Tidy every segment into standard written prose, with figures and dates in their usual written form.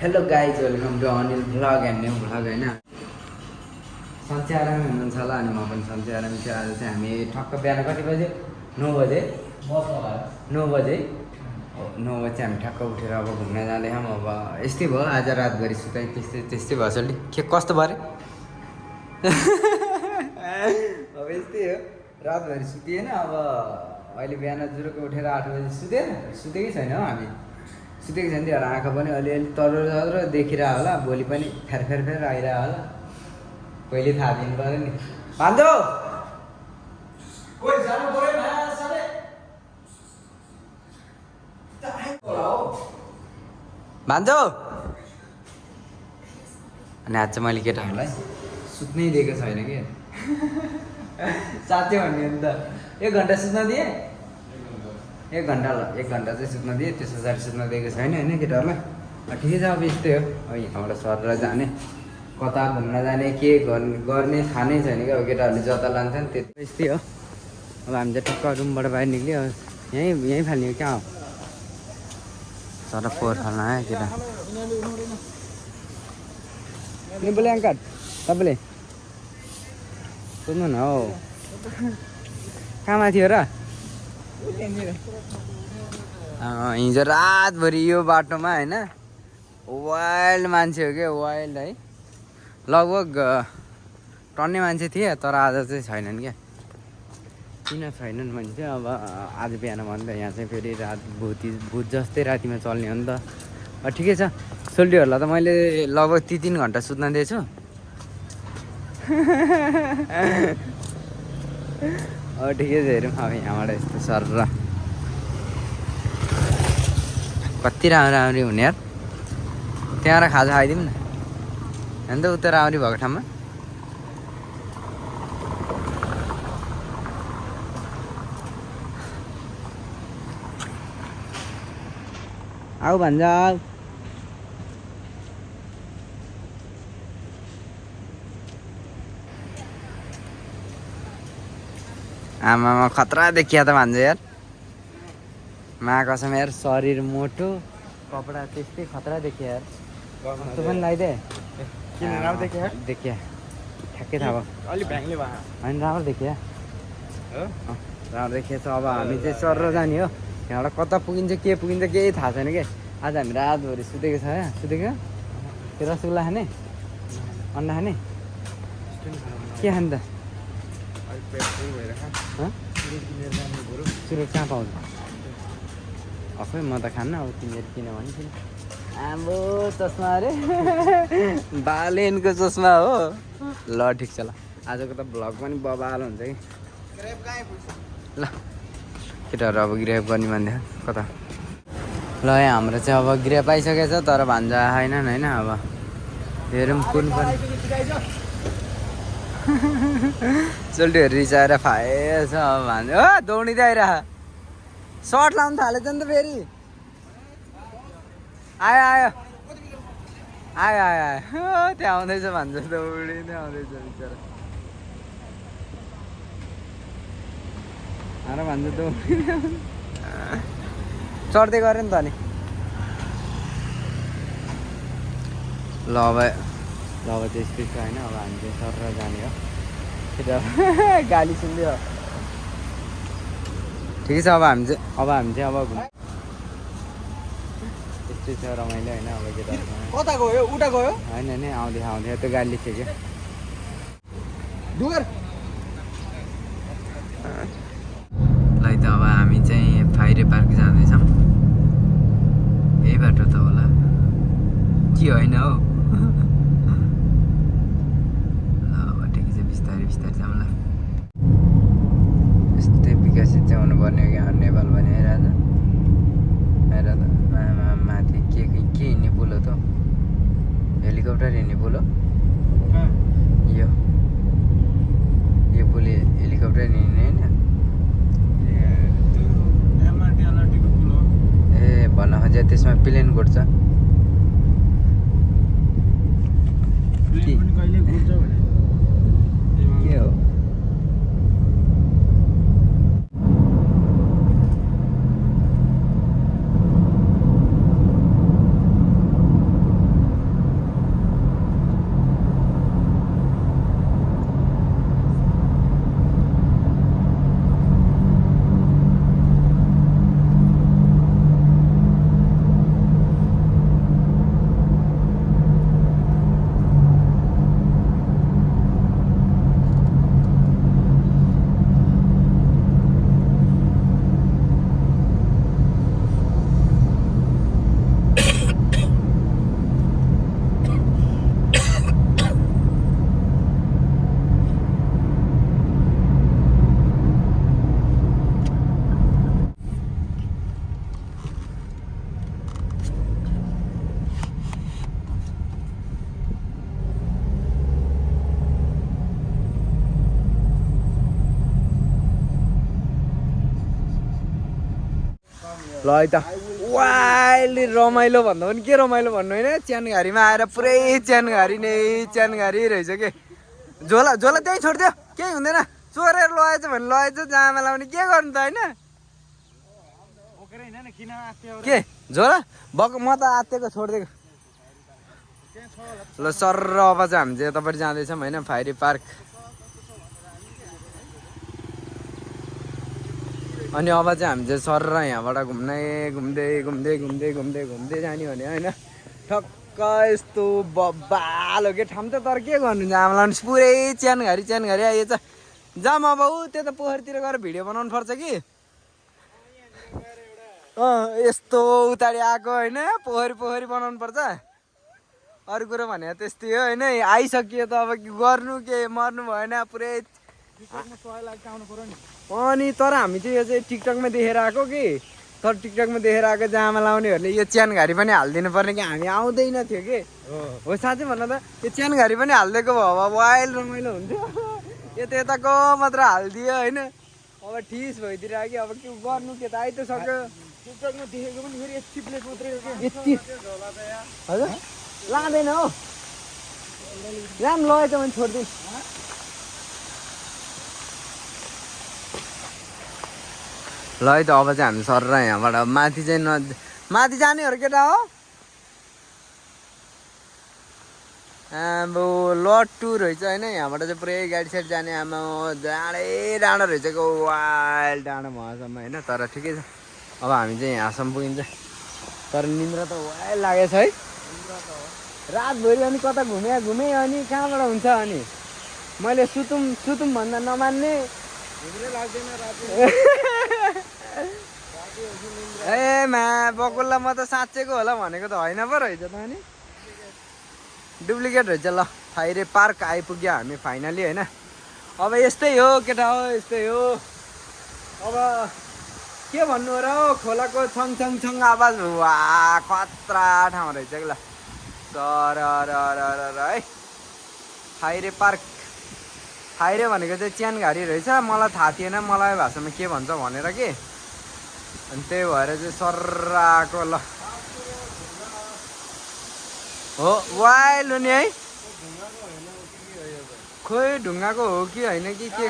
Hello guys welcome to Anil vlog and new vlog होइन सन्चै आरामै हुनुहुन्छ होला अनि म पनि सन्चै आरामै छु। आज चाहिँ हामी ठक्क बिहान कति बजे 9 बजे 9 बजे 9 बजे चाहिँ हामी ठक्क उठेर अब घुम्न जाँदैछौँ। अब यस्तै भयो आज रातभरि सुताइ त्यस्तै भयो सल्टी के कस्तो भयो अब यस्तै हो रातभरि सुतिएन। अब अहिले बिहान जुरुको उठेर 8 बजे सुतेकै छैन हो हामी सुतेको छैन त्यो आँखा पनि अलिअलि तरो देखिरह होला भोलि पनि फेर आइरह होला पहिले थाहा दिनु पऱ्यो नि भान्जो भान्जो। अनि आज चाहिँ मैले केटाहरूलाई सुत्नै दिएको छैन कि साँच्चै भन्ने हो नि त 1 घन्टा सुत्न दिएँ 1 घन्टा चाहिँ सुत्न दिएँ त्यस पछाडि सुत्न दिएको छैन होइन केटाहरूलाई। ठिकै छ अब यस्तै हो अब यहाँबाट सरेर जाने कता घुम्न जाने के गर्ने थाहा नै छैन क्या अब केटाहरूले जता लान्छन् त्यति यस्तै हो। अब हामी चाहिँ ठक्क रुमबाट बाहिर निक्ल्यो यहीँ फाल्ने हो कहाँ हो सर फोहोर फाल्न आयो केटा बोले अङ्काट तपाईँले सोध्नु न हौ कहाँ थियो र हिजो रातभरि यो बाटोमा होइन वाइल्ड मान्छे हो क्या वाइल्ड है लगभग टन्ने मान्छे थिए तर आज चाहिँ छैनन् क्या किन छैनन् भने चाहिँ अब आज बिहान भन्दा यहाँ चाहिँ फेरि रात भूत जस्तै रातिमा चल्ने हो नि त। ठिकै छ सोल्टीहरूलाई त मैले लगभग 3 घन्टा सुत्न दिएछु अब ठिकै छ हेरौँ अब यहाँबाट यस्तो सर र कति राम्री हुने यार त्यहाँबाट खाजा खाइदिउँ न अन्त उता राम्री भएको ठाउँमा आऊ भन्छ आमामा खतरा देखिया त भन्छ यार मा कसम यार शरीर मोटो कपडा त्यस्तै खतरा देखिया यार तँ पनि लगाइदे देखिया ठ्याक्कै थाहा भयो अलि भ्याङले भयो होइन राम्रो देखिया राम्रो देखिएछ। अब हामी चाहिँ सर जाने हो यहाँबाट कता पुगिन्छ के पुगिन्छ केही थाहा छैन कि आज हामी रातभरि सुतेको छ यहाँ सुतेको त्यो रसगुल्ला खाने अन्डा खाने के खाने त चुरोट कहाँ पाउँछ अखै म त खान्न अब तिमीहरू किन भने आम्बो चस्मा अरे बालेनको चस्मा हो ल ठिक छ ल आजको त भ्लग पनि बबाल हुन्छ कि ल केटाहरू अब ग्रेप गर्ने भन्दै कता ल यहाँ हाम्रो चाहिँ अब ग्रेप आइसकेको छ तर भान्जा आएनन् होइन अब हेरौँ कुन पनि चोल्टीहरू रिसाएर फाएछ अब भान्जा हो दौडिँदै आइरह सर्ट लाउनु थालेछ नि त फेरि आयो त्यहाँ आउँदैछ भन्छ दौडिँदै आउँदैछ बिचरा आएर भन्छ दौडिँदै चढ्दै गऱ्यो नि त अनि ल अब चाहिँ यस्तै छ होइन अब हामी चाहिँ सरेर जाने हो कि गाली सुन्दै ठिकै छ अब हामी चाहिँ अब यस्तै छ रमाइलो होइन अब केटाहरूसँग कता गयो उता गयो होइन नि आउँदै त्यो गाली थियो क्या डुवर लै त अब हामी चाहिँ फाइरे पार्क जाँदैछौँ यही बाटो त होला के होइन हौ ल अब ठिकै छ बिस्तारै जाउँ ल यस्तै विकसित चाहिँ हुनुपर्ने हो क्या नेपाल पनि आइरहेछ माथि के हिँड्ने पुल हो त हेलिकप्टर हिँड्ने पुल हो यो पुल हेलिकप्टर हिँड्ने होइन ए भन्न खोजे त्यसमा प्लेन घुट्छ के हो ल है त वाइल्ड रमाइलो भन्दा पनि के रमाइलो भन्नु होइन च्यानघारीमा आएर पुरै च्यानघारी नै च्यानघारी रहेछ के झोला झोला त्यहीँ छोडिदियो केही हुँदैन चोरेर लगाएछ भने लगाएछ जामा लाउने के गर्नु त होइन के झोला बक म त आत्तिएको छोडिदिएको ल सर अब चाहिँ हामी चाहिँ यतापट्टि जाँदैछौँ होइन फाइरी पार्क अनि अब चाहिँ हामी चाहिँ सर यहाँबाट घुम्दै जाने भने होइन ठक्क यस्तो बब्बालो के ठाउँ त तर के गर्नु जामा लाउनु पुरै च्यानघारी आइएछ जाम अब ऊ त्यो त पोखरीतिर गएर भिडियो बनाउनु पर्छ कि यस्तो उतारि आएको होइन पोखरी बनाउनु पर्छ अरू कुरो भने त्यस्तै हो होइन आइसकियो त अब गर्नु के मर्नु भएन पुरै अनि तर हामी चाहिँ यो चाहिँ टिकटकमा देखेर आएको कि तर टिकटकमा देखेर आएको जामा लाउनेहरूले यो च्यानघारी पनि हालिदिनु पर्ने कि हामी आउँदैन थियो कि हो साँच्चै भन्नु त यो च्यानघारी पनि हालिदिएको भए अब वाइल्ड रमाइलो हुन्थ्यो यो त यताको मात्र हालिदियो होइन अब ठिस भइदिएर कि अब के गर्नु के त आइ त सक्यो टिकटकमा देखेको पनि फेरि यति प्लेट मात्रै हो यति हजुर लाँदैन हो राम लगेछ भने छोडिदिउँ ल है त अब चाहिँ हामी सर र यहाँबाट माथि चाहिँ माथि जानेहरू केटा हो अब लट्टु रहेछ होइन यहाँबाट चाहिँ पुरै गाडी साइड जाने आमा डाँडो रहेछ कि वाइल्ड डाँडो भएसम्म होइन तर ठिकै छ अब हामी चाहिँ यहाँसम्म पुगिन्छ तर निन्द्रा त वाइल्ड लागेछ है रातभरि अनि कता घुमेँ अनि कहाँबाट हुन्छ अनि मैले सुतुम भन्दा नमान्ने ए मा बकुल्ला म त साँच्चैको होला भनेको त होइन पो रहेछ त अनि डुप्लिकेट रहेछ ल फाइरे पार्क आइपुग्यो हामी फाइनली होइन अब यस्तै हो केटा हो यस्तै हो अब के भन्नु हो र खोलाको छङ आवाज वा खतरा ठाउँ रहेछ कि ल सर है फाइरे पार्क फाइरे भनेको चाहिँ च्यानघारी रहेछ मलाई थाहा थिएन मलाई भाषामा के भन्छ भनेर के अनि त्यही भएर चाहिँ सर्राको ल हो वाइल्ड हो नि है खोइ ढुङ्गाको हो कि होइन कि के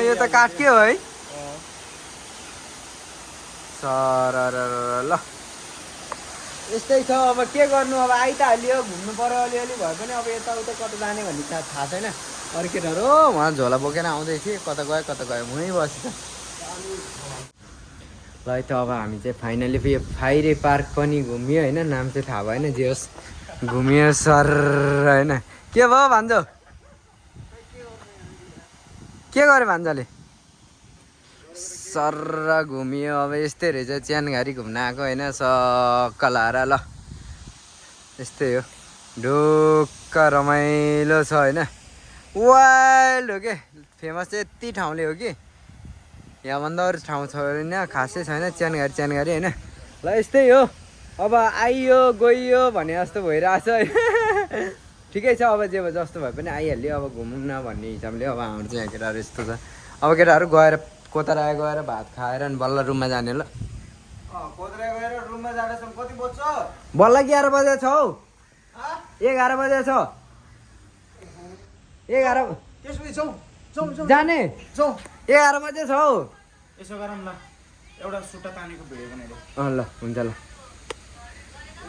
यो त काठ के हो है सर ल यस्तै छ अब के गर्नु अब आइ त हालियो घुम्नु पर्यो अलिअलि भए पनि अब यताउता कता जाने भन्ने थाहा छैन अरू केटाहरू उहाँ झोला बोकेर आउँदै थिएँ कता गयो वहीँ बस्छ ल है त अब हामी चाहिँ फाइनली यो फाइरे पार्क पनि घुमियो होइन नाम चाहिँ थाहा भएन जे होस् घुमियो सर होइन के भयो भान्जो के गर्यो भान्जाले सर घुमियो अब यस्तै रहेछ च्यानघारी घुम्न आएको होइन सक्कल हार ल यस्तै हो ढुक्क रमाइलो छ होइन वाइल्ड हो के फेमस चाहिँ यति ठाउँले हो कि यहाँभन्दा अरू ठाउँ छैन खासै छैन च्यानघारी होइन ल यस्तै हो अब आइयो गइयो भने जस्तो भइरहेछ होइन ठिकै छ अब जे जस्तो भए पनि आइहाल्यो अब घुमौँ न भन्ने हिसाबले अब हाम्रो चाहिँ यहाँ केटाहरू यस्तो छ अब केटाहरू गएर कोतरा गएर भात खाएर अनि बल्ल रुममा जाने ल कोतरा गएर रुममा जाँदैछौँ कति बज्छ बल्ल 11 बजे छ हौ 11 बजे छ 11 त्यसपछि जाने 11 बजे छ हौ यसो गरौँ ल एउटा सुट्टा तानेको भिडियो बनाइदिउँ ल हुन्छ ल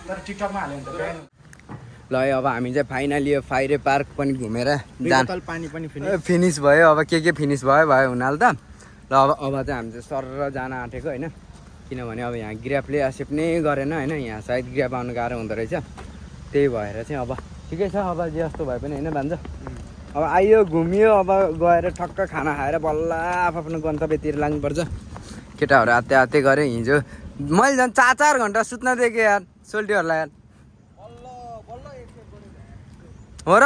तर टिकटकमा हाल्यो भने त ल अब हामी चाहिँ फाइनली यो फाइरे पार्क पनि घुमेर बोतल पानी पनि फिनिस भयो अब के फिनिस भयो हुनाले त ल अब चाहिँ हामी चाहिँ सर जान आँटेको होइन किनभने अब यहाँ ग्र्यापले एक्सेप्ट नै गरेन होइन यहाँ सायद ग्र्याप आउनु गाह्रो हुँदो रहेछ त्यही भएर चाहिँ अब ठिकै छ अब जे जस्तो भए पनि होइन भन्छ अब आइयो घुमियो अब गएर ठक्क खाना खाएर बल्ल आफ्नो गन्तव्यतिर लाग्नुपर्छ केटाहरू आत्ते गरेँ हिजो मैले झन् 4 घन्टा सुत्न दिएको यार सोल्टीहरूलाई यार हो र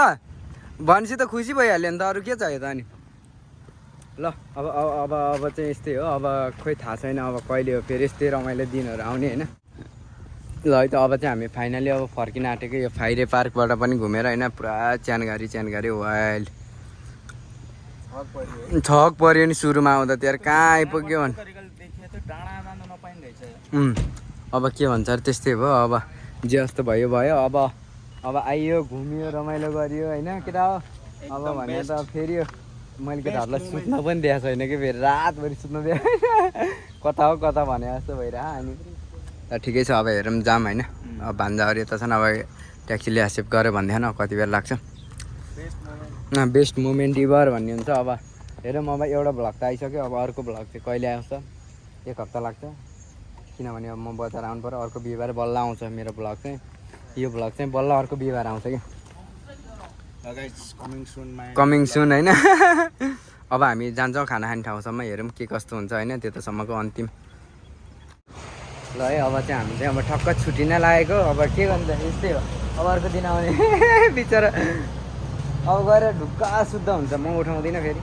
भनेपछि त खुसी भइहाल्यो नि त अरू के चाहियो त अनि ल अब चाहिँ यस्तै हो अब खोइ थाहा छैन अब कहिले हो फेरि यस्तै रमाइलो दिनहरू आउने होइन ल है त अब चाहिँ हामी फाइनली अब फर्किन आँटेको यो फाइरे पार्कबाट पनि घुमेर होइन पुरा च्यानघारी वाइल्ड छक पऱ्यो नि सुरुमा आउँदा त्यहाँ कहाँ आइपुग्यो भने अब के भन्छ अरे त्यस्तै भयो अब जे जस्तो भयो भयो अब आइयो घुमियो रमाइलो गरियो होइन केटा हो अब भने त फेरि मैले केटाहरूलाई सुत्न पनि दिएको छैन कि फेरि रातभरि सुत्न दिएको कता हो कता भने जस्तो भइरह अनि त ठिकै छ अब हेरौँ जाम होइन अब भान्जाहरू यता छन् अब ट्याक्सीले एक्सेप्ट गऱ्यो भन्दैन कति बेला लाग्छ बेस्ट मोमेन्ट इभर भन्ने हुन्छ अब हेरौँ अब एउटा भ्लग त आइसक्यो अब अर्को भ्लग चाहिँ कहिले आउँछ 1 हप्ता लाग्छ किनभने अब म बजार आउनु पऱ्यो अर्को बिहिबार बल्ल आउँछ मेरो भ्लग चाहिँ यो भ्लग चाहिँ बल्ल अर्को बिहिबार आउँछ कि कमिङ सुन होइन अब हामी जान्छौँ खाना खाने ठाउँसम्म हेरौँ के कस्तो हुन्छ होइन त्यतासम्मको अन्तिम ल है अब चाहिँ हामी चाहिँ अब ठक्क छुट्टी नै लागेको अब के गर्नु त यस्तै हो अब अर्को दिन आउने बिचरा अब गएर ढुक्क शुद्ध हुन्छ म उठाउँदिनँ फेरि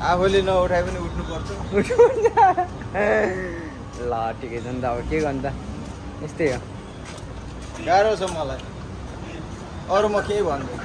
आफूले नउठाए पनि उठ्नुपर्छ ल ठिकै छ नि त अब के गर्नु त यस्तै हो गाह्रो छ मलाई अरू म केही भन्दैन